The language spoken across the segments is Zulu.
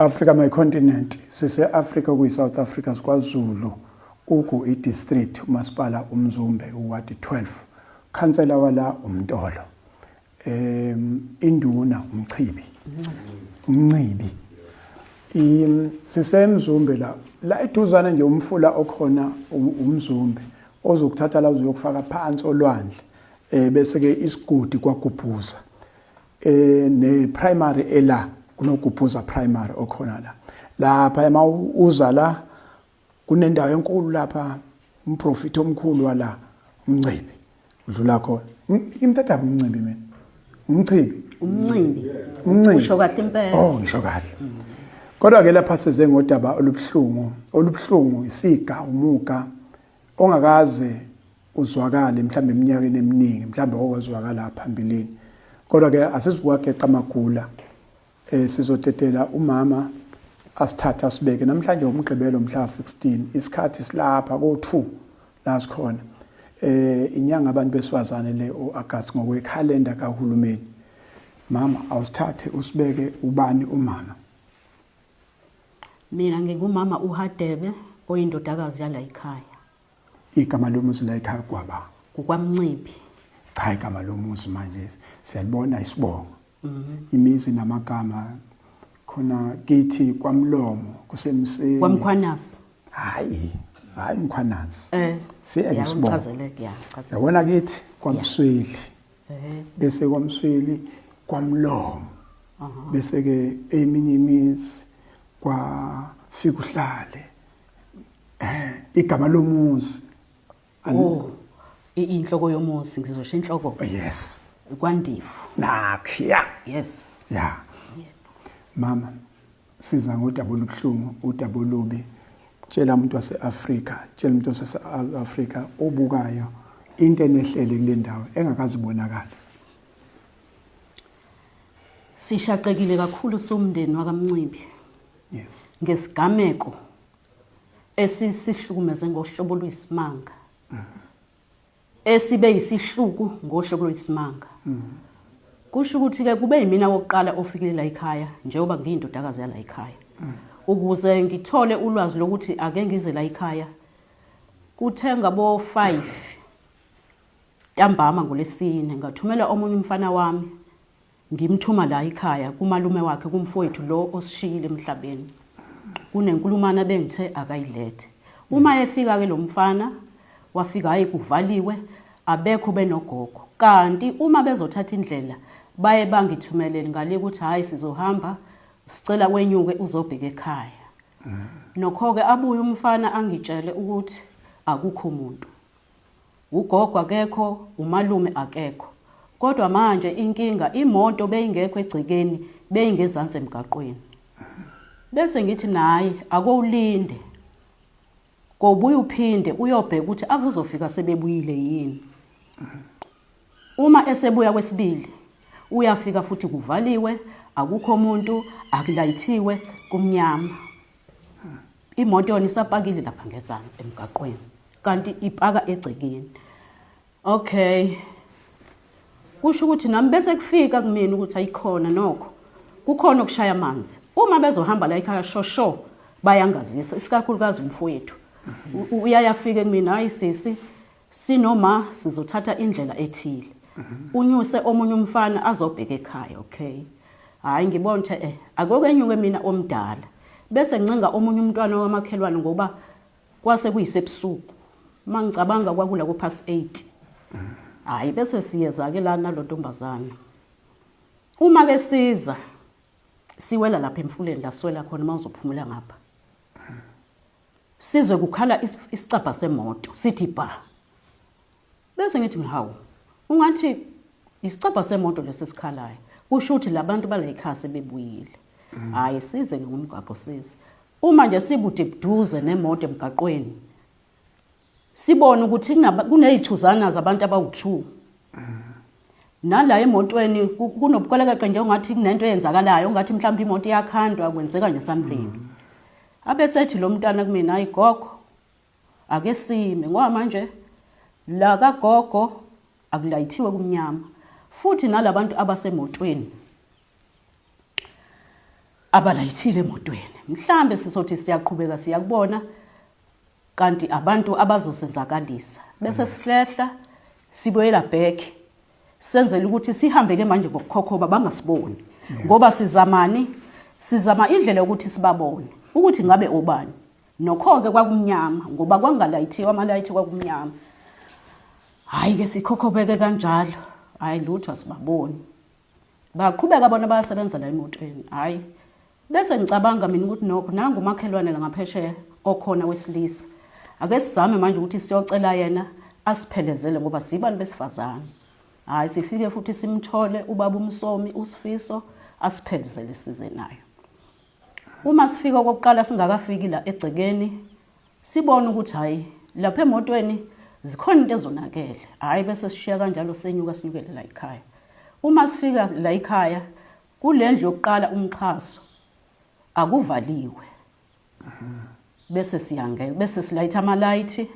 Africa my continent sise Africa kuyi South Africa sikwaZulu ugu i district umasipala uMzumbe uward 12 khansela wala uMtolo induna uMchibi uMncibi sisemzumbe la la eduzane nje umfula okhona uMzumbe ozokuthatha la uzokufaka phansi olwandle bese ke isigodi kwagubhuza ne primary ela kunogubhuza primary okhona la lapha ema uza la kunendawo enkulu lapha umprofiti omkhulu wala umncibi udlula khona imthatha umncibi mina umchibi umncibi umncibi usho kahle impela oh ngisho kahle kodwa ke lapha size ngodaba olubuhlungu olubuhlungu isiga umuga ongakaze uzwakale mhlawumbe eminyakeni eminingi mhlawumbe okwazwakala phambilini kodwa ke asizuwageqa amagula sizodedela umama asithathe asibeke namhlanje umgqibelo mhla 16 isikhathi silapha ko2 la sikhona inyanga abantu besifazane le uAugust ngokwekhalenda kahulumeni mama awusithathe usibeke ubani umama Mina ngingumama uHadebe oyindodakazi yala ekhaya. Igama lomuzi la ekhaya kwaba? KukwaMncibi. Cha igama lomuzi manje siyalibona isibongo. Imizi namagama khona kithi kwamlomo kusemseni. KwaMkhwanazi. Hayi, hayi Mkhwanazi. Siyeke isibongo. Ngichazeleke ya, ngichazeleke. Yabona kithi kwaMsweli. Bese kwaMsweli kwamlomo. Bese ke eminye imizi kwafika uhlale. Igama lomuzi. Oh, inhloko yomuzi ngizosho inhloko. Yes. KwaNdifu. Nakhiya. Yes. Yeah. Yebo. Mama, siza ngodaba olubuhlungu, udaba olubi. Tshela umuntu wase-Afrika, tshela umuntu wase-Afrika obukayo into enehlele kule ndawo engakaze ibonakale. Sishaqekile kakhulu somndeni wakaMncibi. Yes. Ngesigameko esisihlukumeze ngohlobo oluyisimanga. Esibe yisihluku ngohlobo oluyisimanga. Kusho ukuthi ke kube yimina wokuqala ofikile la ekhaya njengoba ngiyindodakazi yala ekhaya. Ukuze ngithole ulwazi lokuthi ake ngize la ekhaya kuthe ngabo 5 ntambama ngolesine ngathumela omunye umfana wami ngimthuma la ekhaya kumalume wakhe kumfowethu lo osishiyile emhlabeni. Kunenkulumana bengithe akayilethe. Uma efika ke lo mfana wafika hayi kuvaliwe abekho benogogo. Kanti uma bezothatha indlela baye bangithumelele ngale ukuthi hayi sizohamba sicela wenyuke uzobheka ekhaya. Nokho ke abuye umfana angitshele ukuthi akukho umuntu. Ugogo akekho, umalume akekho. Kodwa manje inkinga imoto beyingekho egcekeni beyingezansi emgaqweni. Bese ngithi naye akowulinde. Kobuya uphinde uyobheka ukuthi ave uzofika sebebuyile yini. Uma esebuya kwesibili uyafika futhi kuvaliwe, akukho umuntu, akulayithiwe, kumnyama. Imoto yona isapakile lapha ngezansi emgaqweni kanti ipaka egcekeni. Okay. Kusho ukuthi nami bese kufika kumina ukuthi ayikhona nokho. Kukhona okushaya amanzi. Uma bezohamba la ekhaya shosho bayangazisa isikakhulukazi umfowethu. Uyayafika kumina hayi sisi sinoma sizothatha indlela ethile. Unyuse omunye umfana azobheka ekhaya okay. Hayi ngibona ukuthi akokwenyuke mina omdala. Bese ngincenga omunye umntwana wamakhelwane ngoba kwase kuyisebusuku. Mangicabanga kwakula ku past 8. Hayi bese siyeza ke la nalontombazana. Uma ke siza siwela lapha emfuleni la siwela khona mawuzophumula ngapha. Sizwe kukhala isicabha semoto sithi ba. Bese ngithi mina hawu ungathi isicabha semoto lesi esikhalayo kusho ukuthi labantu balekhaya sebebuyile. Hayi size ke ngomgwaqo size. Uma nje sikude buduze nemoto emgaqweni sibone ukuthi kunezithuzana zabantu abawu2. Nala emotweni kunobukwelekaqe nje ungathi kunento eyenzakalayo ungathi mhlawumbe imoto iyakhandwa kwenzeka nje something. Abesethi lo mntwana kumina hayi gogo ake sime ngoba manje la kagogo akulayithiwe kumnyama futhi nalabantu abasemotweni. Abalayithile emotweni. Mhlambe sizothi siyaqhubeka siyakubona kanti abantu abazosenzakalisa. Bese sihlehla sibuyela back senzela ukuthi sihambe ke manje ngokukhokhoba bangasiboni. Ngoba sizamani? Sizama indlela yokuthi sibabone ukuthi ngabe obani. Nokho-ke kwakumnyama ngoba kwangalayithiwa amalayithi kwakumnyama. Hhayi ke sikhokhobeke kanjalo. Hhayi lutho asibaboni. Baqhubeka bona bayasebenza la emotweni. Hhayi. Bese ngicabanga mina ukuthi nokho nangu umakhelwane la ngaphesheya okhona wesilisa. Ake sizame manje ukuthi siyocela yena asiphelezele ngoba sibantu besifazane. Hhayi sifike futhi simthole ubaba uMsomi uSifiso asiphelezele size nayo. Uma sifika okokuqala singakafiki la egcekeni sibone ukuthi hhayi lapha emotweni zikhona into ezonakele. Hhayi bese sishiya kanjalo senyuka sinyukele la ekhaya. Uma sifika la ekhaya kule ndlu yokuqala umxhaso akuvaliwe. Bese siyangena bese silayitha amalayithi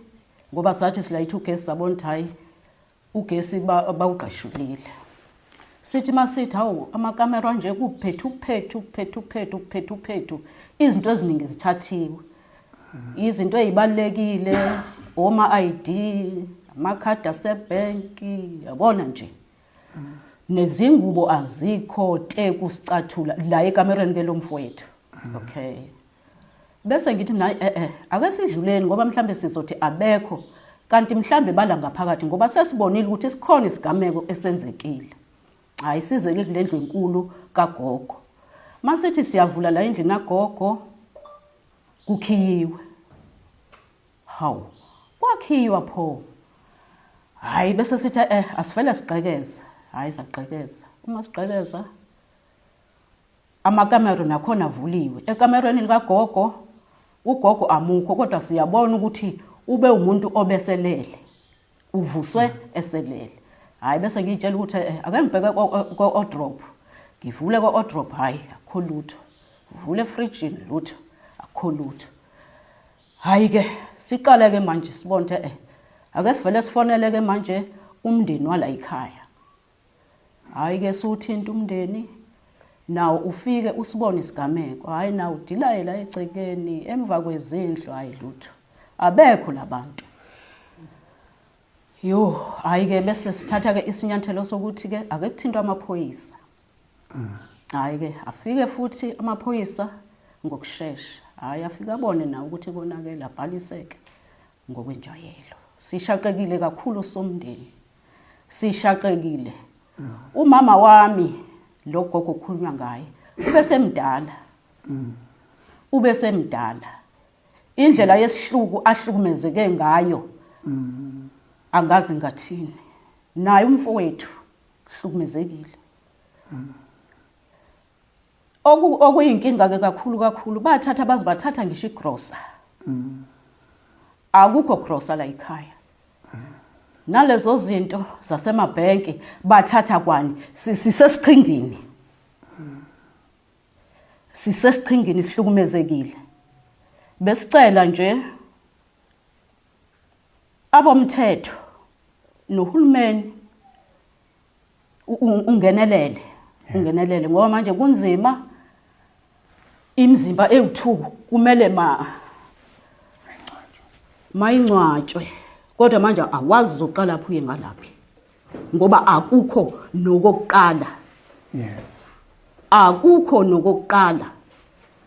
ngoba sathi silayitha ugesi sabona ukuthi hhayi ugesi bawugqashulile. Sithi masithi hawu amakamera nje kuphethu phethu phethu phethu phethu phethu izinto eziningi zithathiwe. Izinto ezibalekile oma ID, amakhadi asebhenki, yabona nje. Nezingubo azikho te kusicathula la ekamereni ke lomfowethu. Okay. Bese ngithi mina eh eh ake sidluleni ngoba mhlambe sizothi abekho kanti mhlambe bala ngaphakathi ngoba sesibonile ukuthi sikhona isigameko esenzekile. Hayi size ke kule ndlu enkulu kagogo. Masithi siyavula la endlini kagogo kukhiyiwe. Hawu, kwakhiywa pho. Hayi bese sithi eh asivele sigqekeze. Hayi sagqekeza. Uma sigqekeza amakamero nakhona avuliwe. Ekamerweni likagogo ugogo amukho kodwa siyabona ukuthi ube umuntu obeselele. Uvuswe eselele. Hayi bese ngiyitshela ukuthi eh, ake ngibheke ko-wardrobe. Ngivule ko-wardrobe hayi akukho lutho. Ngivule efrijini lutho akukho lutho. Hayi ke siqale ke manje sibone ukuthi eh ake sivele sifonele ke manje umndeni wala ekhaya. Hayi ke suwuthinta umndeni nawo ufike usibone isigameko. Hayi nawo udilaye la egcekeni emva kwezindlu hayi lutho. Abekho labantu. Yo, hayi ke bese sithatha ke isinyathelo sokuthi ke ake kuthintwe amaphoyisa. Hayi ke afike futhi amaphoyisa ngokushesha. Hayi afike abone nawo ukuthi konakele abhaliseke ngokwenjwayelo. Sishaqekile kakhulu somndeni. Sishaqekile. Umama wami lo gogo okhulunywa ngaye ubesemdala. Ubesemdala. Indlela yesihluku ahlukumezeke ngayo angazi ngathini. Naye umfowethu uhlukumezekile. Okuyinkinga ke kakhulu kakhulu bathatha baze bathatha ngisho igrosa. Akukho grosa la ekhaya. Nalezo zinto zasemabhenki bathatha kwani sisesiqhingini. Sisesiqhingini sihlukumezekile. Besicela nje abomthetho nohulumeni ungenelele ungenelele ngoba manje kunzima imizimba ewu2 kumele ma mayingcwatshwe kodwa manje awazi uzoqala phi uye ngalaphi ngoba akukho nokokuqala. Yes. Akukho nokokuqala.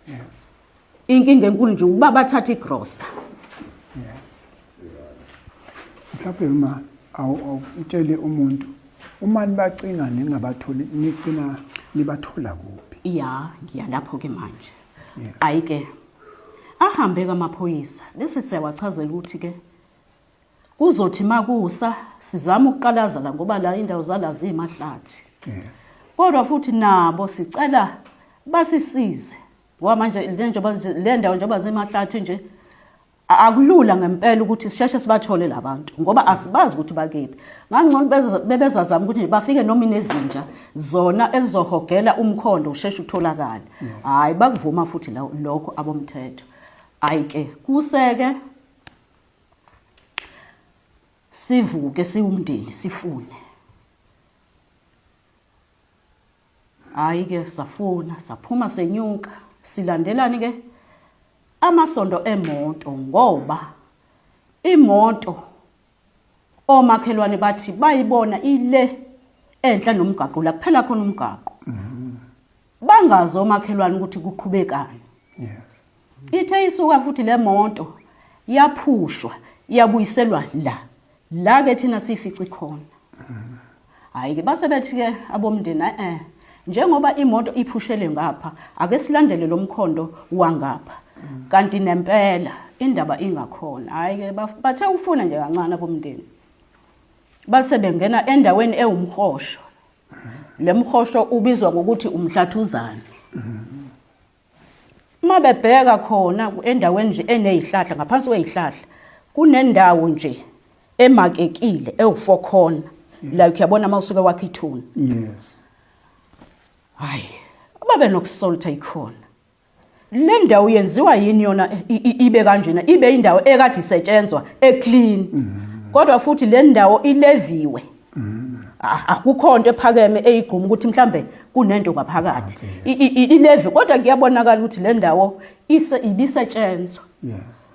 Yes. Inkinga enkulu nje ukuba bathatha igrosa. Yes. Mhlawumbe uma utshele umuntu uma nibacinga ningabatholi nigcina nibathola kuphi? Ya, ngiya lapho ke manje. Yes. Ayi ke ahambe kamaphoyisa bese siyawachazela ukuthi ke kuzothi makusa sizama ukuqalaza la ngoba la indawo zala zimahlathi. Yes. Kodwa futhi nabo sicela basisize ngoba manje le ndawo njengoba zimahlathi nje akulula ngempela ukuthi sisheshe sibathole labantu ngoba asibazi ukuthi bakephi. Ngangcono bebezazama ukuthi bafike noma inezinja zona ezizohogela umkhondo usheshe utholakale. Hayi bakuvuma futhi lokho abomthetho. Hayi ke kuseke sivuke siwumndeni sifune. Hayi ke safuna saphuma senyuka silandelani ke amasondo emoto ngoba imoto omakhelwane bathi bayibona ile enhla nomgaqo la kuphela khona umgaqo bangazi omakhelwane ukuthi kuqhubekani yes ithe isuka futhi le moto yaphushwa yabuyiselwa la la ke thina sifice khona hayi ke base bethi ke abomndeni eh njengoba imoto iphushele ngapha ake silandele lo mkhondo wangapha kanti nempela indaba ingakhona hayi ke bathe ufuna nje kancane abomndeni base bengena endaweni ewumhosho le mhosho ubizwa ngokuthi umhlathuzane Uma bebheka khona endaweni nje enezihlahla ngaphansi kwezihlahla kunendawo nje emakekile ewu-four corner like uyabona uma usuke wakha ithuna yes hayi babe nokusoltha ikhona le ndawo yenziwa yini yona ibe kanjena ibe indawo ekade isetshenzwa eclean kodwa futhi le ndawo ileviwe Akukho nto ephakeme eyigquma ukuthi mhlambe kunento ngaphakathi ilevi kodwa kuyabonakala ukuthi le ndawo ise ibisetshenzwa yes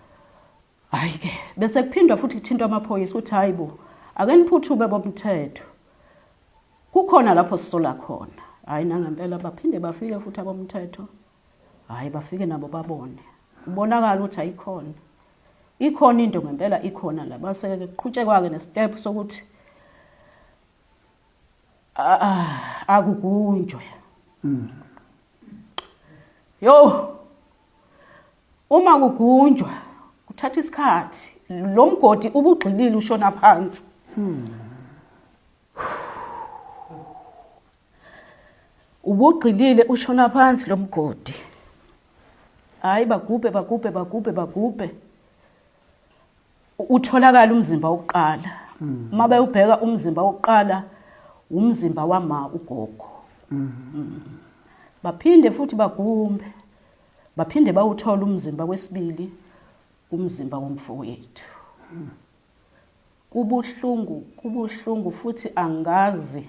hayi ke bese kuphindwa futhi kuthintwa amaphoyisa ukuthi hayi bo ake niphuthume bomthetho kukhona lapho sisola khona hayi nangempela baphinde bafike futhi abomthetho hayi bafike nabo babone kubonakala ukuthi ayikhona ikhona into ngempela ikhona la base ke kuqhutshekwa ke nestep sokuthi akugunjwe yo uma kugunjwa kuthatha isikhathi lo mgodi ubugxilile ushona phansi Ubugxilile ushona phansi lo mgodi. Hayi bagubhe bagubhe bagubhe bagubhe. Utholakala umzimba wokuqala. Uma bewubheka umzimba wokuqala umzimba wama ugogo. Baphinde futhi bagumbe. Baphinde bawuthola umzimba wesibili umzimba womfowethu. Kubuhlungu, kubuhlungu futhi angazi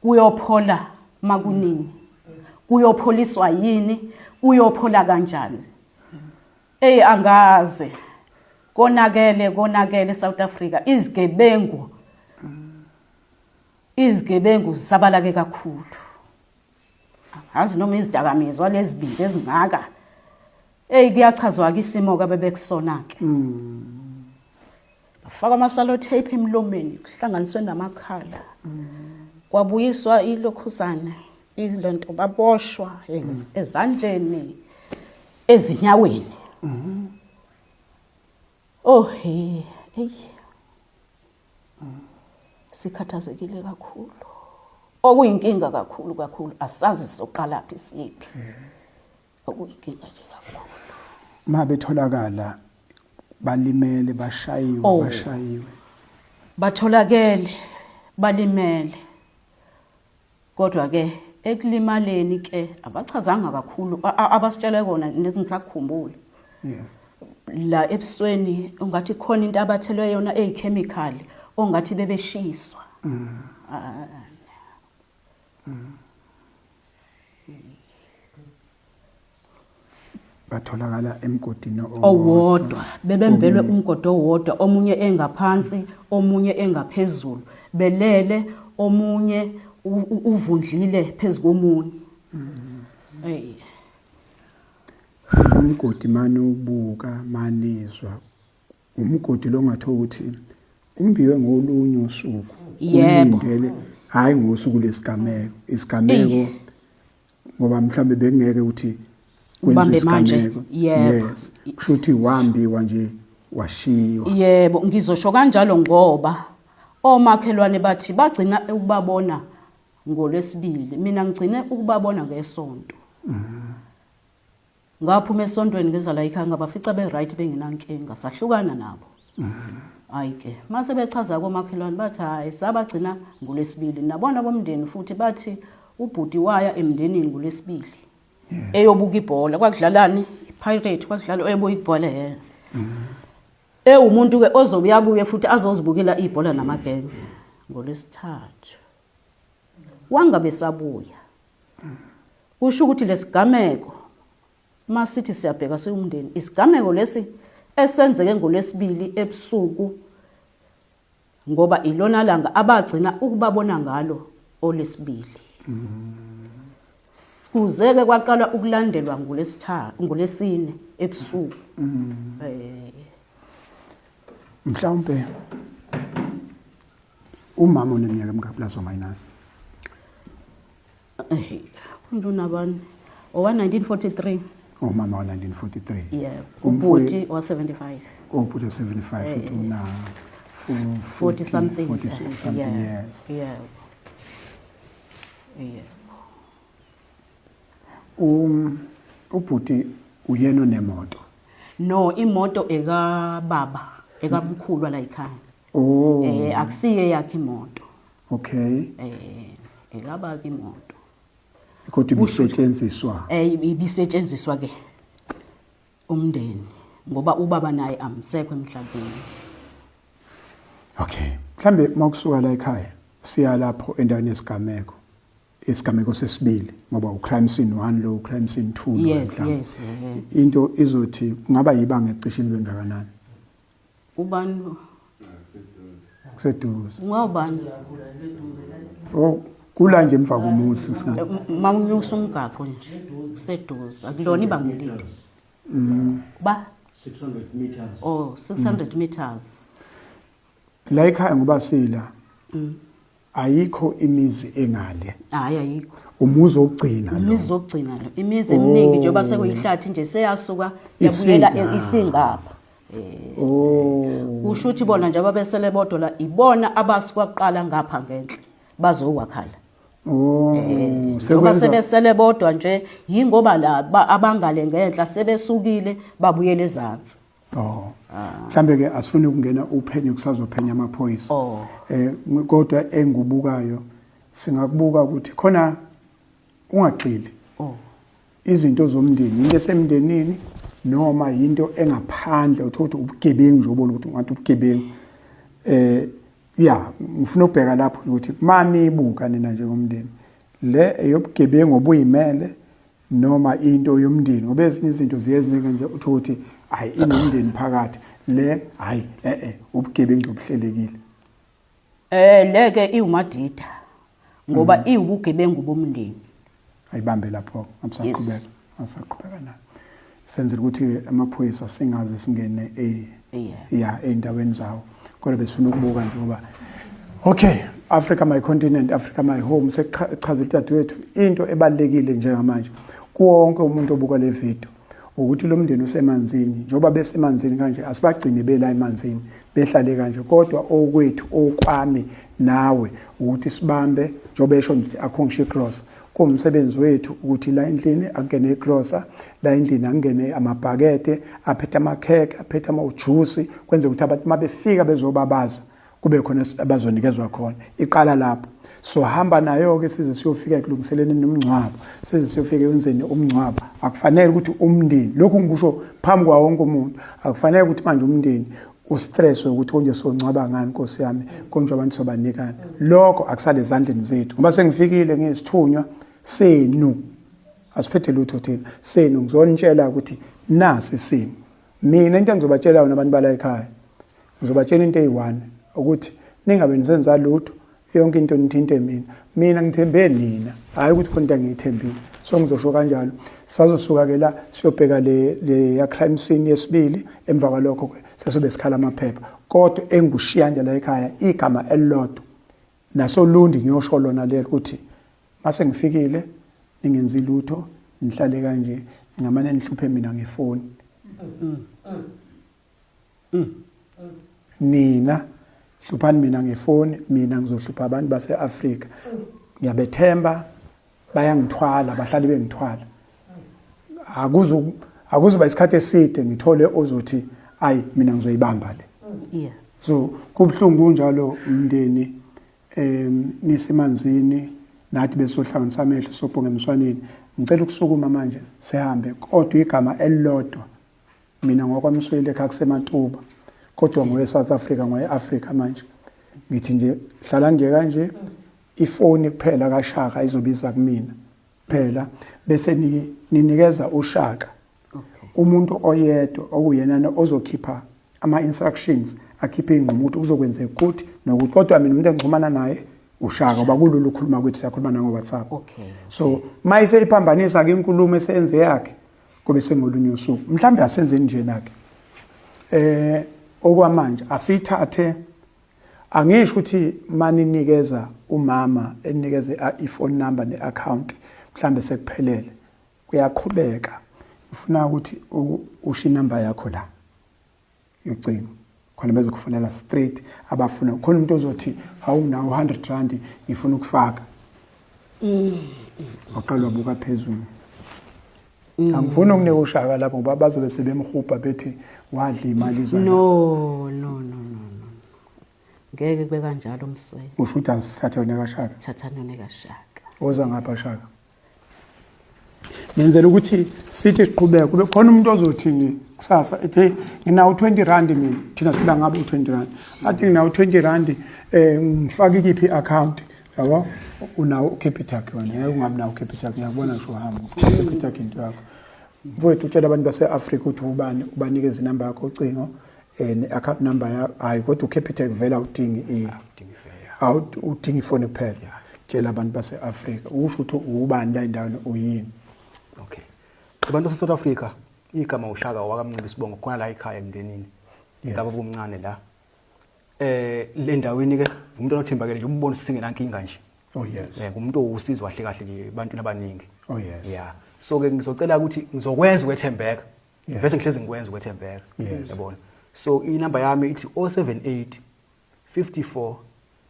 kuyophola makunini. Kuyopholiswa yini? Kuyophola kanjani? Ey angazi. Konakele, konakele eSouth Africa izigebengu. Izigebengu zisabalake kakhulu. Angazi noma izidakamizwa lezibindi ezingaka. Ey kuyachazwa ke isimo ke bebekusona ke. Mm. Bafaka ama tape emlomeni kuhlanganiswe namakhala. Mm. Kwabuyiswa ilokhuzana ilento baboshwa ezandleni ezinyaweni. Mhm. Oh hey, hey. Sikhathazekile kakhulu. Okuyinkinga kakhulu kakhulu asazi soqalaphi siyiphi. Okuyinkinga nje kakhulu. Uma betholakala balimele bashayiwe Oh. bashayiwe. Batholakele balimele. Kodwa ke ekulimaleni ke abachazanga kakhulu abasitshele kona ngisakukhumbula. Yes. La ebusweni ungathi khona into abathelwe yona eyichemical ongathi bebeshiswa. Mm. Ah. Batholakala emgodini owodwa bebembelwe umgodi owodwa omunye engaphansi omunye engaphezulu belele omunye uvundlile phezu komunye hey Umgodi mane ubuka manizwa umgodi lo ngatho ukuthi umbiwe ngolunye usuku yebo ulindele hayi ngosuku lesigameko isigameko ngoba mhlambe bekungeke ukuthi kwenziwe isigameko yebo yes kusho ukuthi wambiwa nje washiywa yebo ngizosho kanjalo ngoba omakhelwane bathi bagcina ukubabona ngolwesibili mina ngigcine ukubabona ngesonto mm. Ngaphuma esontweni ngeza la ekhaya ngabafica be-right bengenankinga sahlukana nabo. Hayi ke mase bechaza komakhelwane bathi hayi sabagcina ngolwesibili nabona bomndeni futhi bathi ubhuti waya emndenini ngolwesibili eyobuka ibhola kwakudlalani pirate kwakudlala eyobuka ibhola yena ewumuntu ke ozobuya abuye futhi azozibukela ibhola namagenge ngolwesithathu wangabe sabuya. Kusho ukuthi lesigameko masithi siyabheka siwumndeni, isigameko lesi esenzeke ngolwesibili ebusuku ngoba ilona langa abagcina ukubabona ngalo olwesibili. Kuzeke kwaqala ukulandelwa ngolwesithathu ngolwesine ebusuku. Eh Mhlawumbe umama oneminyaka emingaki plus or minus? Umuntu unabani? Owa 1943. Umama wa 1943. Yeah. Ubhuti wa 75. Ubhuti wa 75 futhi una 40 something. 40 something years. Yeah. Yeah. Um ubhuti uyena onemoto. No, imoto ekababa, ekamkhulu la ekhaya. Oh. Eh akusiye yakhe imoto. Okay. Eh ekababa imoto. Kodwa ibisetshenziswa. Eh ibisetshenziswa ke umndeni ngoba ubaba naye amsekho emhlabeni. Okay. Mhlambe makusuka la ekhaya siya lapho endaweni yesigameko. Isigameko sesibili ngoba ucrime scene 1 lo ucrime scene 2 lo yes, yes, yeah. Into izothi kungaba yibanga ecishe libe ngakanani? Ubani? Kuseduze. Ungawubani? Oh, kula nje emva komuzi singa. Mawunyusa umgaqo nje kuseduze akulona ibanga elide. Ba 600 meters. Oh, 600 meters. La ekhaya ngoba sila. Ayikho imizi engale. Hayi ayikho. Umuzi wokugcina lo. Umuzi wokugcina lo. Imizi eminingi njengoba sekuyihlathi nje seyasuka yabuyela isingapha. Eh. Oh. Kusho ukuthi bona njengoba besele bodwa la ibona abasuka kuqala ngapha ngenhla bazowakhala. Oh, eh, sekwenza sebesele bodwa nje yingoba la abangale ngenhla sebesukile babuyele ezansi. Oh. Mhlambe ke asifuni ukungena uphenyo kusazophenya amaphoyisa. Oh. Eh kodwa engubukayo singakubuka ukuthi khona ungagxili. Oh. Izinto zomndeni into esemndenini noma into engaphandle uthola ukuthi ubugebengu nje ubona ukuthi ungathi ubugebengu. Eh ya ngifuna ukubheka lapho ukuthi manibuka nina njengomndeni le eyobugebengu obuyimele noma into yomndeni ngoba ezinye izinto ziyenzeka nje uthi ukuthi hayi inomndeni phakathi le hayi eh eh ubugebengu obuhlelekile. Eh leke iwumadida ngoba iwubugebengu bomndeni. Ayibambe lapho abusaqhubeka asaqhubeka na senzela ukuthi amaphoyisa singaze singene e ya ey'ndaweni zawo kodwa besifuna ukubuka nje ngoba okay Africa my continent Africa my home sekuchazela udadewethu into ebalekile njengamanje kuwonke umuntu obuka le video ukuthi lo mndeni usemanzini njengoba besemanzini kanje asibagcine bela emanzini behlale kanje kodwa okwethu okwami nawe ukuthi sibambe njengoba esho nje akho ngisho icross kuwumsebenzi wethu ukuthi la endlini akungene igrosa la endlini akungene amabhakede aphethe amakhekhe aphethe amawujusi kwenze ukuthi abantu uma befika bezobabaza kube khona abazonikezwa khona iqala lapho so hamba nayo-ke size siyofika ekulungiseleni umngcwabo size siyofika ekwenzeni umngcwabo akufanele ukuthi umndeni lokhu ngikusho phambi kwawo wonke umuntu akufanele ukuthi manje umndeni ustress ukuthi konje songcwaba ngani nkosi yami konje abantu sobanikani lokho akusale ezandleni zethu ngoba sengifikile ngiyisithunywa senu asiphethe lutho thina senu ngizonitshela ukuthi nasi isimo mina into engizobatshela yona abantu bala ekhaya ngizobatshela into eyi-one ukuthi ningabe nisenza lutho yonke into nithinte mina mina ngithembe nina hhayi ukuthi khona into engiyithembile so ngizosho kanjalo sazosuka ke la siyobheka le le ya crime scene yesibili emva kwalokho ke sesobe sikhala amaphepha kodwa engushiya nje la ekhaya igama elilodwa nasolundi ngiyosho lona lelo ukuthi mase ngifikile ningenzi lutho nihlale kanje ngingamane nihluphe mina ngefoni Nina hluphani mina ngefoni mina ngizohlupha abantu base-Afrika ngiyabethemba bayangithwala bahlale bengithwala akuzu akuzuba isikhathi eside ngithole ozothi ayi mina ngizoyibamba le yeah so kubuhlungu kunjalo umndeni em nisemanzini nathi besohlanganisa amehlo sobhonga emswaneni ngicela ukusukuma manje sihambe kodwa igama elilodwa Mina ngokwaMsweli ekhaya kuseMatuba kodwa ngoye South Africa ngoye Africa manje ngithi nje hlala nje kanje ifoni kuphela kaShaka izobiza kumina. Kuphela bese ninikeza uShaka umuntu oyedwa okuyenana ozokhipha ama-instructions, akhiphe iy'nqumo ukuthi kuzokwenzeka ukuthi nokuthi, kodwa mina umuntu engixhumana naye uShaka, ngoba kulula ukukhuluma kwethu, siyakhuluma nango-WhatsApp. So uma iseyiphambanisa-ke inkulumo esenze yakhe, kube sengolunye usuku mhlawumbe. Asenzeni njena-ke, okwamanje asiyithathe, angisho ukuthi maninikeza umama, enikeze i-phone number ne-account, mhlambe sekuphelele. Kuyaqhubeka. Ngifuna ukuthi usho inamba yakho la yocingo, khona bezokufonela straight abafuna. Khona umuntu ozothi, "Hawu, nginawo 100 rand, ngifuna ukufaka." Waqala wabuka phezulu. Angifuni ukunika uShaka lapho, ngoba bazobe sebemhubha bethi wadla imali zana. No, no, no, no, no, ngeke kube kanjalo, Msweli. Usho ukuthi asithathe wena kaShaka? Thathani yona kaShaka. Oza ngapha, Shaka. Ngenzela ukuthi sithi siqhubeke, kube khona umuntu ozothi nje kusasa ethi, "Hey, nginawo 20 rand mina." Thina siphila ngabo u20 rand. Athi, "Nginawo 20 rand, ngifake kiphi i-account?" Yabo, unawo uCapitec wena? Ngeke ungabi nawo uCapitec, ngiyakubona ngisho uhamba uCapitec into yakho. Mfowethu, utshela abantu base-Afrika ukuthi ubani, ubanikeze inamba yakho ucingo, ne-account number ya. Hayi, kodwa uCapitec vele awudingi udinga ifoni kuphela. Tshela abantu base-Afrika, usho ukuthi ubani la endaweni, uyini. Okay, abantu base South Africa, igama uShaka wakaMncebe, isibongo khona la ekhaya emndenini. Ngaba bomncane la le ndaweni ke, umuntu othembakele nje, umbona singenankinga nje. Ngumuntu owusizo kahle kahle nje ebantwini abaningi. Yeah, so ke ngizocela ukuthi ngizokwenza ukwethembeka. Bese ngihlezi ngikwenza ukwethembeka. Yabona, so inamba yami ithi 078 54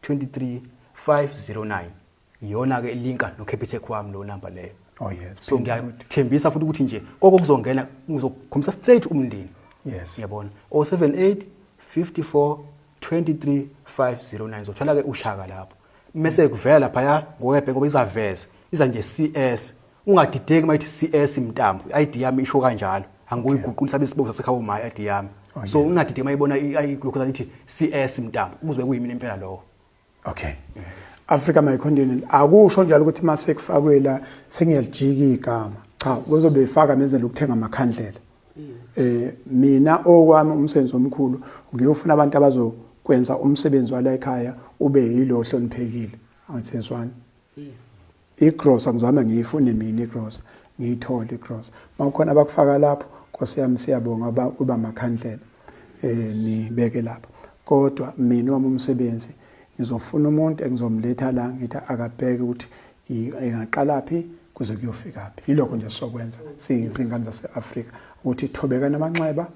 23 509. Iyona ke linka no Capitec wami lo number leyo. So ngiyathembisa futhi ukuthi nje koko kuzongena ngizokhombisa straight umndeni. Yabona, 078 54 23 509, uzothola ke uShaka lapho. Mase kuvela lapha ya ngokwebhenki, ngoba izaveza iza nje CS. Ungadideki uma ithi CS Mntambo, i-ID yami isho kanjalo, angikuyiguqulisa besibongo sasekhaya uma i-ID yami. So ungadideki uma ibona lokho ithi CS Mntambo, kuzobe kuyimina impela lokho. Okay, Africa my continent, akusho njalo ukuthi mase kufakwe la sengiyalijika igama. Cha, kuzobe ifaka nenzela ukuthenga amakhandlela. Mina okwami umsebenzi omkhulu ngiyofuna abantu abazokwenza umsebenzi wala ekhaya ube yilo ohloniphekile. Angithezwani igrosa, ngizame ngiyifune mina igrosa, ngiyithole igrosa. Mawukhona abakufaka lapho, Nkosi yami, siyabonga kuba amakhandlela nibeke lapho. Kodwa mina wami umsebenzi, ngizofuna umuntu engizomletha la, ngithi akabheke ukuthi ingaqala phi kuze kuyofika phi. Yilokho nje sizokwenza siyizingane zase-Afrika, ukuthi thobekana amanxeba,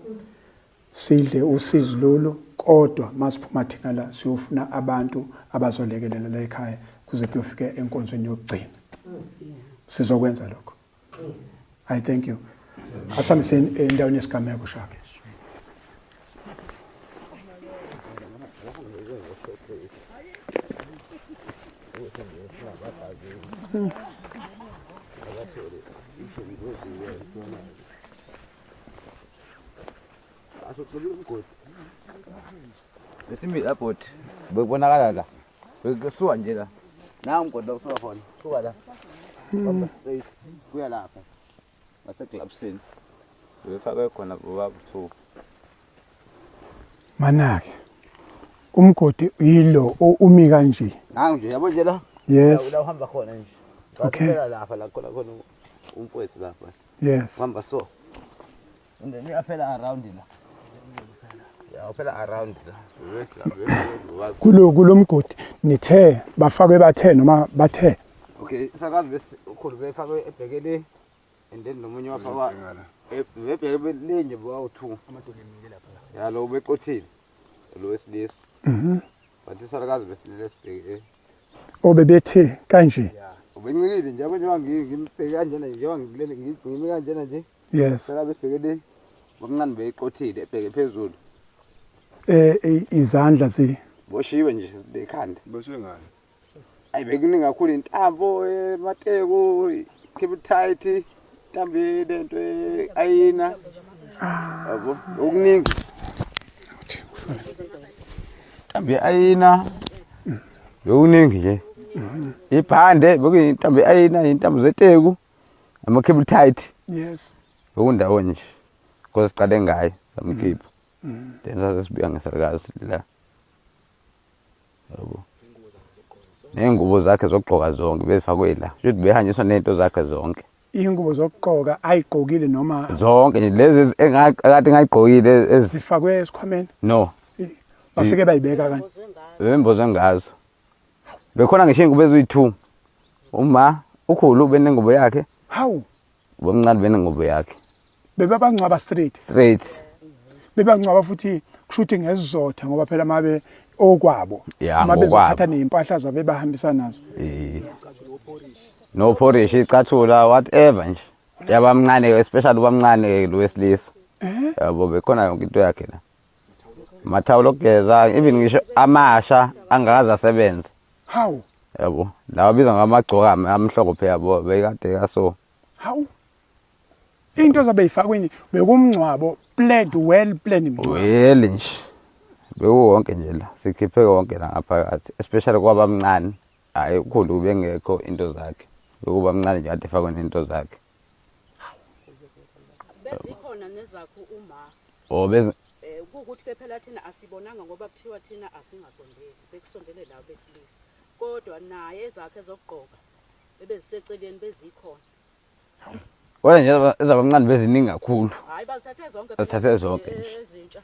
sidle usizi lolu, kodwa masiphuma thina la siyofuna abantu abazolekelela la ekhaya kuze kuyofika enkonzweni yokugcina. Sizokwenza lokho. I thank you. Asihambiseni endaweni yesigameko, Shaka. Lesimbi la bhuti, bekubonakala la. Bekusuka nje la. Na umgodi la usuka khona. Suka la. Bamba straight kuya lapha. Ngase-clubsini. Befakwe khona bobaba two. Manake umgodi yilo umi kanje. Nangu nje, yabo nje la. La uhamba khona nje. Wathela lapha la khona khona umfowethu lapha. Uhamba so. And then uyaphela around la. Ya, uphela around la. Kulo kulomgodi nithe bafakwe bathe noma bathe? Okay, sakazi bese ukhulu befakwe ebhekele and then nomunye wafakwa bebheke le nje bawu-two. Ya, lo ubeqothile lo wesilisa. But isakazi besilisa sibheke Obebethe kanje? Ubencikile nje, yabo, njengoba ngimbheke kanjena nje, njengoba ngikulele ngimi kanjena nje. Sakazi besibheke le, bomncane beyiqothile ebheke phezulu. Izandla zi Boshiwe nje lekhanda. Boshiwe ngani? Ayi, bekuningi kakhulu, intambo emateko, keep tight, intambo lento ayina. Yabo, okuningi. Intambo ayina. Bekuningi nje. Ibhande bekuyintambo ayina intambo zeteku, ama cable tight. Yes. Bekundawo nje. Because siqale ngayo samkhipha. Then sase sibuya ngesalukazi la. Yabo. Nengubo zakhe zokugqoka zonke bezifakwe la. Shuthi behanjiswa nento zakhe zonke. Ingubo zokugqoka ayigqokile noma zonke nje lezi engakade ngayigqokile zifakwe esikhwameni? No. Bafike bayibeka kanje. Bemboze ngazo. Bekhona ngisho ingubo eziyi-2. Uma ukhulu benengubo yakhe. Hawu. Ubomncane benengubo yakhe. Bebabangcwaba straight. Straight. Bebangcwaba futhi kushuthi ngesizotha ngoba phela mabe okwabo. Yeah, bezothatha nezimpahla zabo ebahambisa nazo. Eh. No porridge icathula whatever nje. Yabamncane especially ubamncane lo wesilisa. Eh? Yabo bekhona yonke into yakhe la. Mathawulo okugeza even ngisho amasha angakaze asebenze. Hawu. Yabo lawa abizwa ngamagcokama amhlophe yabo bekade kaso. Hawu. Into zabe ifakwe nje bekumngcwabo planned well planned mngcwabo. Well nje. Bekuwonke nje la sikhiphe konke la ngaphakathi especially kwabamncane. Hayi ukhulu ubengekho into zakhe. Bekuba mncane nje kade efakwe nento zakhe. Bezikhona nezakho uma. Oh bez Kuwukuthi ke phela thina asibonanga ngoba kuthiwa thina asingasondeli bekusondele labo besilisa. Kodwa naye ezakhe zokugqoka ebeziseceleni bezikhona. Kodwa nje ezabamncane beziningi kakhulu. Hayi bazithathe zonke. Bazithathe zonke nje. Ezintsha.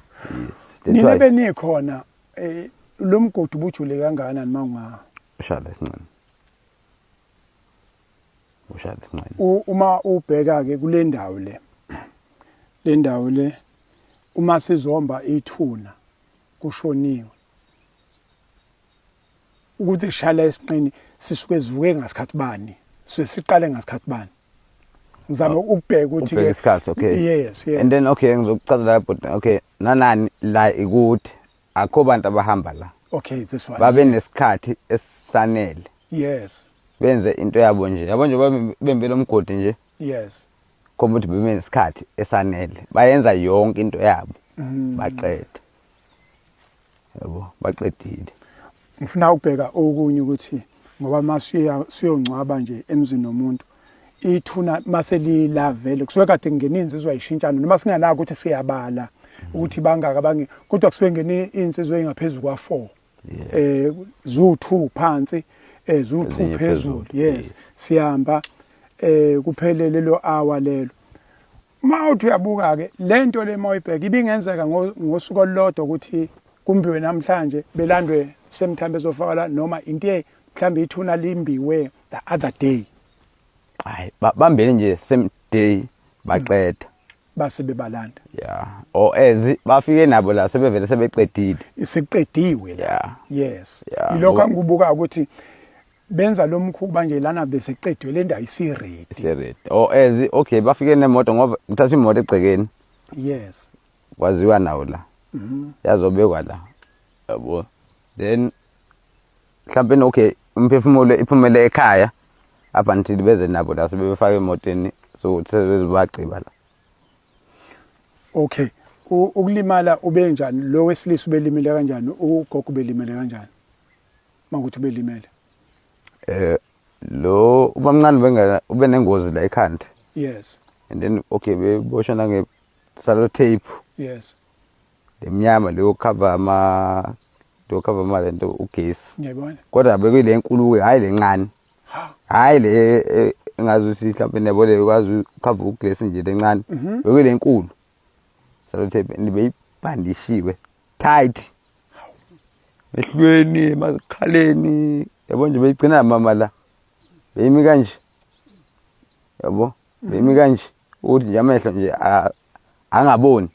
Yes. Nina benikhona lo mgodi ubujule kangakanani mawunga? Ushala esincane. Ushala esincane. Uma ubheka ke kule ndawo le. Le ndawo le uma sizomba ithuna kushoniwe. Ukuthi kushala esinqeni sisuke sivuke ngasikhathi bani? Sisuke siqale ngasikhathi bani? Ngizama ukubheka ukuthi ke isikhathi okay. Yes, yes. And then okay ngizokuchaza la but okay nanani la ikude akho bantu abahamba la. Okay, this one. Babe nesikhathi esisanele. Yes. Benze into yabo nje. Yabo nje bembe lomgodi nje. Yes. Khomba ukuthi bebe nesikhathi esanele. Bayenza yonke into yabo. Baqeda. Yabo, baqedile. Ngifuna ukubheka okunye ukuthi ngoba masiya siyongcwaba nje emzini nomuntu ithuna maselilavele kusuke kade kungena insizwa ishintshana noma singanaka ukuthi siyabala ukuthi bangaka bange kodwa kusuke ngena insizwa engaphezulu kwa 4 zu2 phansi zu2 phezulu. Yes, siyamba kuphelele lelo hour lelo. Uma uthi uyabuka ke lento le mawuyibheka ibingenzeka ngosuku olulodwa ukuthi kumbiwe namhlanje belandwe semthambe ezofaka la noma into mhlambe ithuna limbiwe the other day. Hayi bambele nje same day baqeda. Base bebalanda. Yeah. Or as bafike nabo la sebevele sebeqedile. Isiqediwe la. Yeah. Yes. Yeah. Ilokho angikubuka ukuthi benza lo mkhuba nje lana bese qedwe le ndawo isiready. Isiready. Or as okay bafike nemoto ngoba uthatha imoto egcekeni. Yes. Kwaziwa nawo la. Yazobekwa la. Yabo. Then mhlawumbe okay umphefumulo iphumele ekhaya up until beze nabo la sebefaka emotweni so sebezobagqiba la. Okay. Ukulimala ubenjani lo wesilisa ubelimele kanjani ugogo ubelimele kanjani? Makuthi ubelimele. Lo ubamncane bengena ube nengozi la ekhanda. Yes. And then okay beboshwa nange cellotape. Yes. Lemnyama leyo cover ama leyo cover ama lento ugesi. Ngiyabona. Kodwa bekuyile enkulu hayi lencane. Hayi le engazi ukuthi mhlawumbe nabo le ukwazi ukucover ugesi nje lencane. Bekuyile enkulu. Cellotape beyibhandishiwe tight. Ehlweni emakhaleni yabo nje beyigcina mama la. Beyimi kanje. Yabo beyimi kanje ukuthi nje amehlo nje angaboni.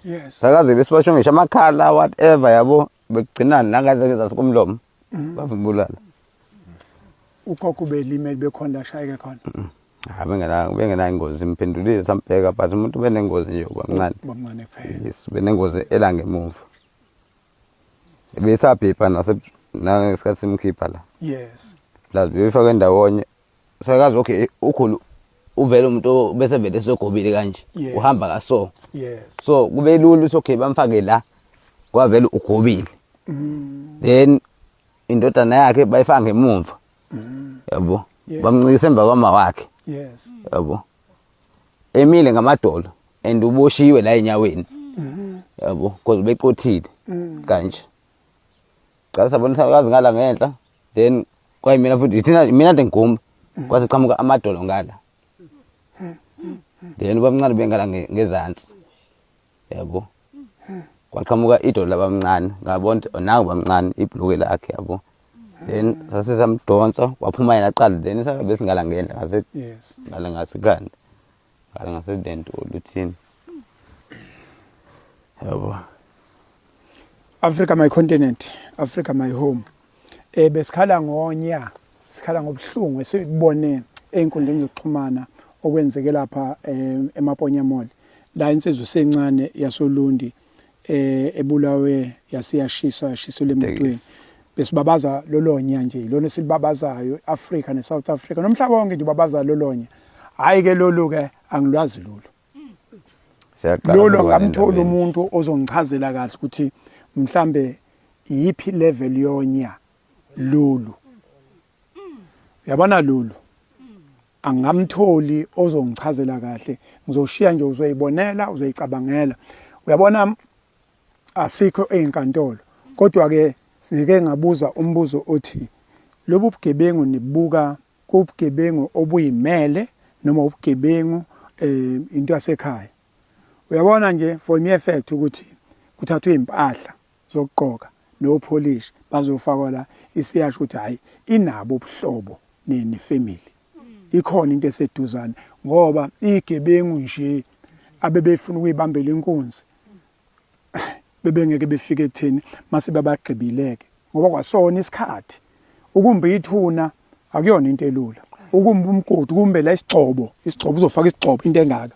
Yes. Sakaze besibasho ngisho amakhala whatever yabo begcinana nangaze zasikumlomo. Bavumbulala. Ugogo belimele bekhona shayeke khona. Ha bengena ingozi imphendulile sambheka but umuntu benengozi nje ubamncane. Ubamncane kuphela. Yes, benengozi elangemuva. Besabhebha nase nangesikhathi simkhipha la. Yes. Plus befaka ndawonye. Sakazi okay ukhulu uvele umuntu bese vele sogobile kanje. Uhamba kaso. Yes. So kube lula ukuthi okay bamfake la kwavele ugobile. Then indodana yakhe bayifaka ngemuva. Yabo. Bamncikisa emva kwama wakhe. Yes. Yabo. Emile ngamadolo and uboshiwe la enyaweni. Yabo, because beqothile. Kanje. Qala sabona isalukazi ngala ngenhla then kwayimina futhi thina mina kade ngigumba kwase qhamuka amadolo ngala. Then ubamncane bengala ngezansi. Yabo. Kwaqhamuka idolo labamncane ngabona ukuthi nangu bamncane ibhuluke lakhe yabo. Then sase samdonsa waphuma yena aqala then isabe besingala ngenhla ngase Yes. ngala ngasekhanda ngala ngasedento oluthini. Yabo. Africa my continent, Africa my home. Eh besikhala ngonya, sikhala ngobuhlungu esibone einkundleni zokuxhumana okwenzeke lapha eh, eMaponya Mall. La insizwa sencane yasoLundi eh ebulawe yasiyashiswa yashiselwa emotweni. Besibabaza lolonya nje, lona esilibabazayo Africa neSouth Africa nomhlaba wonke nje ubabaza lolonya. Hayi ke lolu ke angilwazi lolu. Siyaqala lolo ukuba ngamthola nendaba umuntu ozongichazela kahle ukuthi mhlambe iyiphi level yonya lolu uyabona lolu angamtholi ozongichazela kahle ngizoshiya nje uzoyibonela uzoyicabangela uyabona asikho ezinkantolo kodwa ke sike ngabuza umbuzo othi lobu bugebengu nibuka kubugebengu obuyimele noma ubugebengu eh into yasekhaya uyabona nje for me effect ukuthi kuthathwe impahla zokugqoka nopolish bazofakwa la isiyasho ukuthi hayi inabo ubuhlobo ne family ikhona into eseduzane ngoba igebengu nje abebefuna ukuyibambela inkunzi bebengeke befike ekutheni mase babagqibileke ngoba kwasona isikhathi ukumba ithuna akuyona into elula ukumba umgodi ukumbela isigxobo isigxobo uzofaka isigxobo into engaka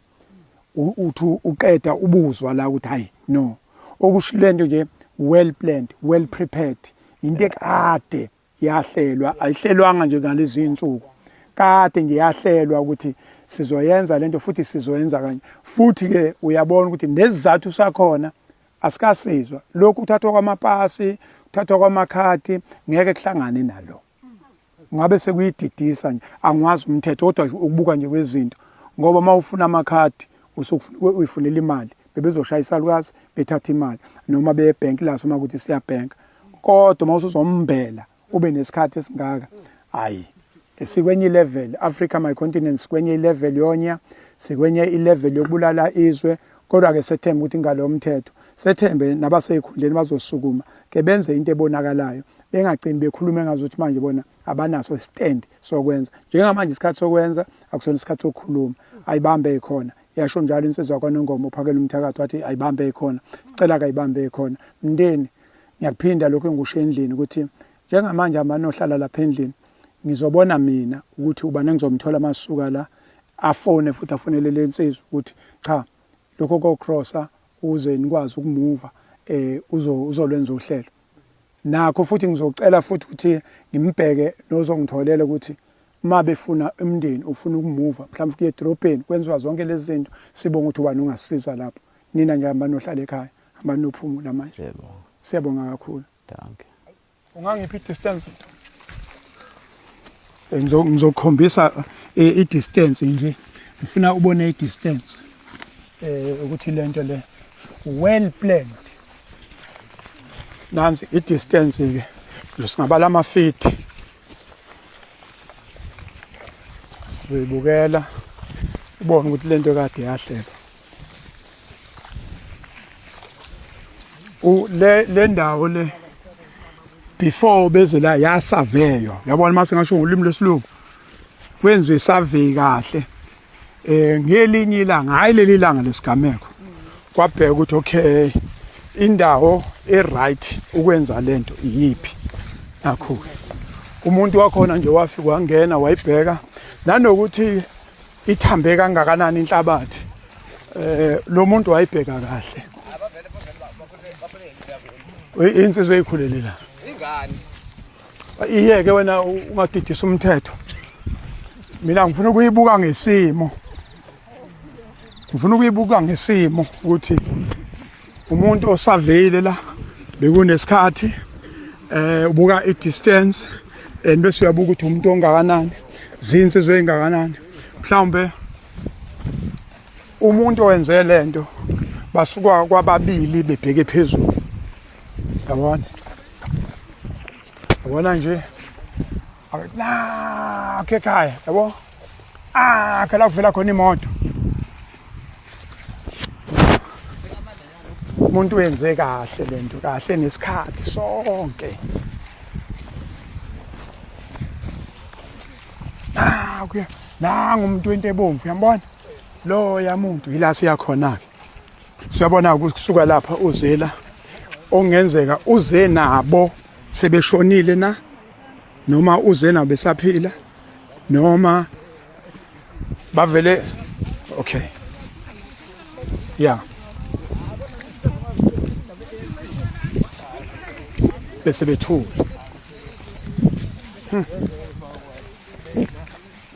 uthi uqeda ubuzwa la ukuthi hayi no okusho lento nje well planned well prepared into ekade yahlelwa ayihlelwanga nje ngalezi insuku kade nje yahlelwa ukuthi sizoyenza lento futhi sizoyenza kanye futhi ke uyabona ukuthi nesizathu sakhona asikasizwa lokhu kuthathwa kwamapasi kuthathwa kwamakhadi ngeke kuhlangane nalo ngabe sekuyididisa nje angiwazi umthetho kodwa ukubuka nje kwezinto ngoba uma ufuna amakhadi usukufuna uyifunela imali bebezoshaya isalukazi bethatha imali noma beye ebhenki laso uma kuthi siyabhenka kodwa uma usuzombela ube nesikhathi esingaka hayi sikwenye ilevel Africa my continent sikwenye ilevel yonya sikwenye ilevel yokubulala izwe kodwa ke sethembe ukuthi ngalo mthetho sethembe nabaseyikhundleni bazosukuma ke benze into ebonakalayo bengagcini bekhulume ngazuthi manje bona abanaso stand sokwenza njengamanje isikhathi sokwenza akusona isikhathi sokukhuluma ayibambe ikhona yasho njalo insizwa kwaNongoma uphakela umthakathi wathi ayibambe ikhona sicela kayibambe ikhona mndeni ngiyakuphinda lokho engikusho endlini ukuthi njengamanje amane ohlala lapha endlini ngizobona mina ukuthi ubani engizomthola masuka la afone futhi afonele le nsizwa ukuthi cha lokho kokrossa uze nikwazi ukumuva eh uzo uzolwenza uhlelo nakho futhi ngizocela futhi ukuthi ngimbheke nozongitholela ukuthi uma befuna umndeni ufuna ukumuva mhlawumbe kuye edrobheni kwenziwa zonke lezi zinto sibonga ukuthi ubani ungasisiza lapho nina nje hambani nohlala ekhaya hambani nophumula manje Siyabonga. siyabonga kakhulu Danke. Ungangiphi i-distance? Eh, ngizokukhombisa eh, i-distance nje. Ngifuna ubone i-distance. Eh ukuthi lento le well planned. Nansi i-distance ke. Singabala ama feet. Uyibukela ubone ukuthi lento kade yahlelwa. U le le ndawo le before beze la yasaveywa yabona mase ngasho ngolimi lesilungu kwenziwe survey kahle eh ngelinye ilanga hayi leli langa lesigameko kwabheka ukuthi okay indawo e right ukwenza lento iyiphi nakho umuntu wakhona nje wafika wangena wayibheka nanokuthi ithambe kangakanani inhlabathi eh lo muntu wayibheka kahle insizwa eyikhulele la ingane iyeke wena ungadidisa umthetho mina ngifuna ukuyibuka ngesimo ngifuna ukuyibuka ngesimo ukuthi umuntu osaveyile la bekunesikhathi eh ubuka i-distance And bese uyabuka ukuthi umuntu ongakanani, zinsizwa ezingakanani. Mhlawumbe umuntu owenze lento basuka kwababili bebheke phezulu. Yabona? Yabona nje nakho ekhaya yabo ah khala kuvela khona imoto umuntu wenze kahle lento kahle nesikhathi sonke nakuya nangu umuntu wento ebomvu uyambona lo yamuntu yila siyakhona ke siyabona ukusuka lapha uzela ongenzeka uze nabo sebeshonile na noma uze nabo besaphila noma bavele okay yeah bese bethule mm.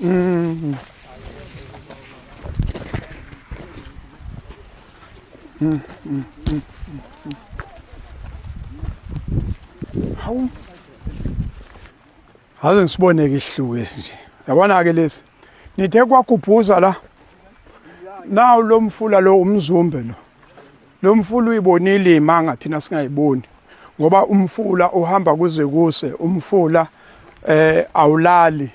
Mm, mm, mm, mm. Hawu. Haze ngisiboneke isihluku esi nje. Yabona ke lesi. Nithe kwagubhuza la. Nawu lo mfula lo umzumbe lo. Lo mfula uyibonile imanga thina singayiboni. Ngoba umfula uhamba kuze kuse, umfula eh awulali.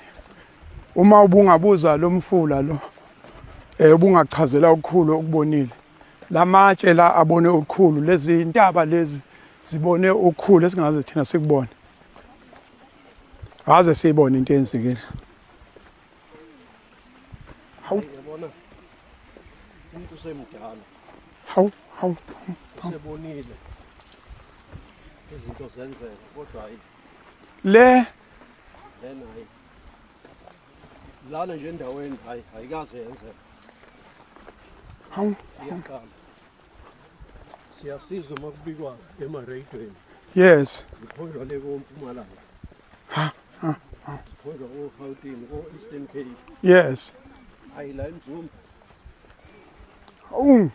Uma ubungabuza lo mfula lo eh ubungachazela okukhulu okubonile. Lamatshe la abone okukhulu, lezi intaba lezi zibone okukhulu esingaze thina sikubone. Aze siyibone into eyenzekile. Hawu yabona umuntu usemdala hawu hawu usebonile izinto zenzeka kodwa hayi le lena hayi lana nje endaweni hayi ayikaze yenzeka hawu iyaqala siyasizwa uma kubikwa emaradweni yes zikhonjwa le kompumalanga ha ha ha zikhonjwa ko-gauteng ko-eastern cape yes hayi la emzumbe hawu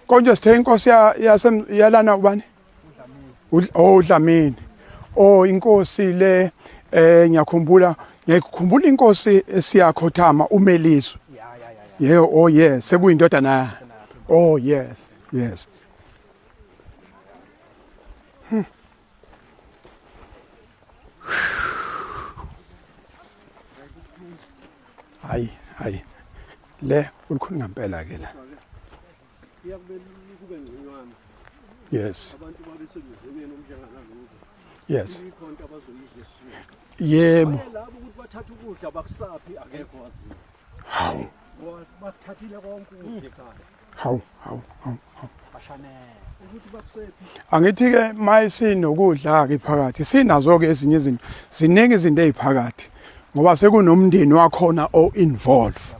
konje sithe inkosi yase yalana ubani oh uDlamini oh inkosi le eh ngiyakhumbula ngiyakhumbula inkosi esiyakhothama uMeliswe yeah oh yes sekuyindodana oh yes yes hmm. Hayi hayi le ulukhuni ngempela ke la Kuyakube kube ngconywana. Yes. Abantu babe semzimeni omnjengalokhu. Yes. Ikhona into abazoyizwa esizweni. Yebo. Labo ukuthi bathatha ukudla bakusaphi akekho waziyo. Hawu. Bathathile konke ukudla ekhaya. Hawu, hawu, hawu, hawu. Bashanele. Ukuthi bakusephi. Angithi ke mayisinokudla ke phakathi sinazo ke ezinye izinto. Ziningi izinto eziphakathi. Ngoba sekunomndeni wakhona o involve.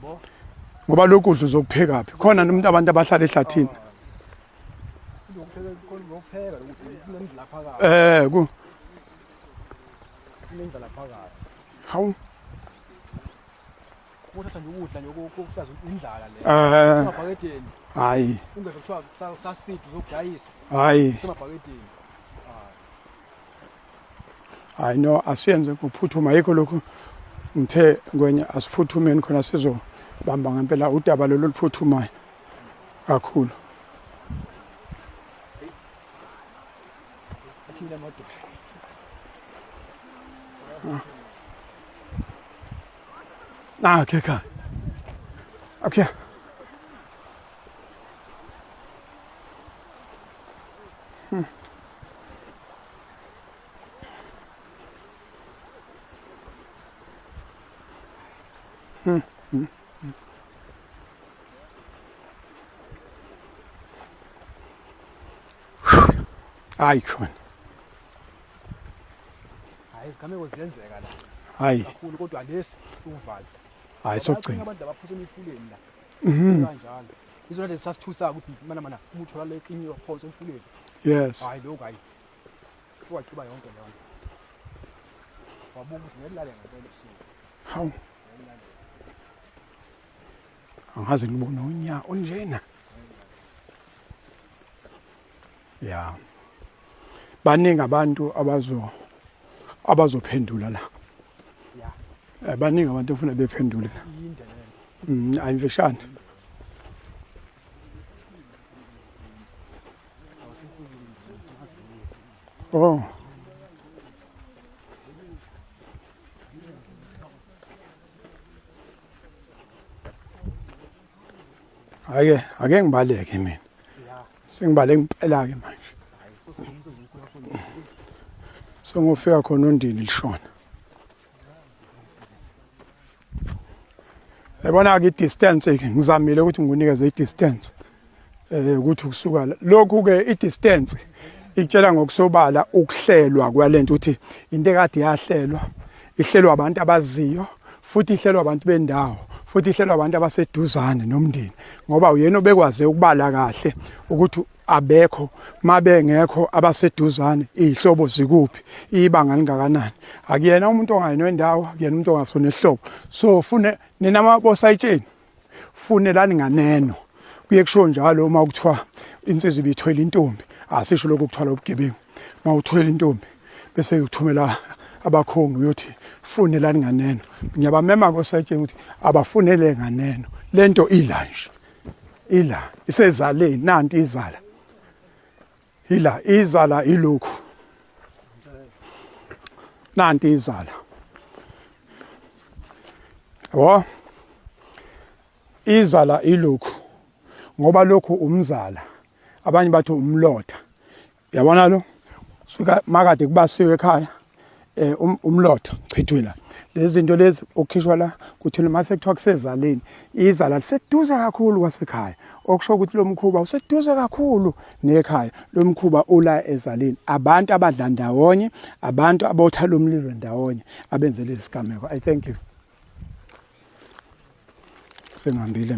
Ngoba lokhu kudla uzokuphekaphi? Khona nomuntu abantu abahlala ehlathini. Ukupheka ukuthi kunendlela phakathi. Eh ku Kunendlela phakathi. Hawu. Ukuthatha nje ukudla nje okuhlaza indlala le. Eh. Semabhakedeni. Hayi. Ungeve kuthiwa sasidi uzokudayisa. Hayi. Semabhakedeni. Hayi no asiyenze ngokuphuthuma yikho lokhu ngithe ngwenya asiphuthumeni khona sizobamba ngempela udaba lolu oluphuthumayo kakhulu. Athini amadoda. Nakho ekhaya. Okay. Hayi khona. Hayi izigameko ziyenzeka la. Hayi. Kakhulu kodwa lesi siwuvalo. Hayi sokugcina. Abantu abaphuza emifuleni la. Mhm. Kanjalo. Izona lezi sasithusa ukuthi mana mana uma uthola le qinyiwe phansi emfuleni. Yes. Hayi lokho hayi. Waqiba yonke leyo nto. Wabuka ukuthi ngeke lale ngempela ebusuku. Hawu. Angaze ngibone unya onjena. Ya. Baningi abantu abazo Abazophendula la. Eh, baningi abantu ofuna bephendule la. Ayimfishane. Oh. Ake ake ngibaleke mina. Sengibaleke impela ke manje. Sengofika khona ondini lishona. Yabona ke i-distance ke ngizamile ukuthi ngikunikeze i-distance. Eh ukuthi ukusuka lokhu ke i-distance ikutshela ngokusobala ukuhlelwa kwalento ukuthi into ekade yahlelwa ihlelwa abantu abaziyo futhi ihlelwa abantu bendawo futhi ihlelwa abantu abaseduzane nomndeni ngoba uyena obekwaze ukubala kahle ukuthi abekho mabengekho abaseduzane izihlobo zikuphi ibanga lingakanani akuyena umuntu ongayena wendawo akuyena umuntu ongasona ihlobo so fune nina mabosayitsheni funelani nganeno kuye kusho njalo uma kuthiwa insizwa ibithwele intombi asisho lokhu kuthwala ubugebengu uma uthwele intombi bese uthumela abakhongi uyothi funelani nganeno ngiyabamema kosayitsheni ukuthi abafunele nganeno lento ila nje ila isezaleni nanti izala ila izala ilokhu nanti izala yabo izala ilokhu ngoba lokhu umzala abanye bathi umlotha yabona lo suka makade kubasiwe ekhaya eh um, umlotha chithwe la lezi zinto lezi okukhishwa la kuthi noma sekuthiwa kusezaleni izala liseduze kakhulu kwasekhaya okusho ukuthi lo mkhuba useduze kakhulu nekhaya lo mkhuba ula ezaleni abantu abadla ndawonye abantu abotha lo mlilo ndawonye abenze lesi sigameko i thank you sengihambile.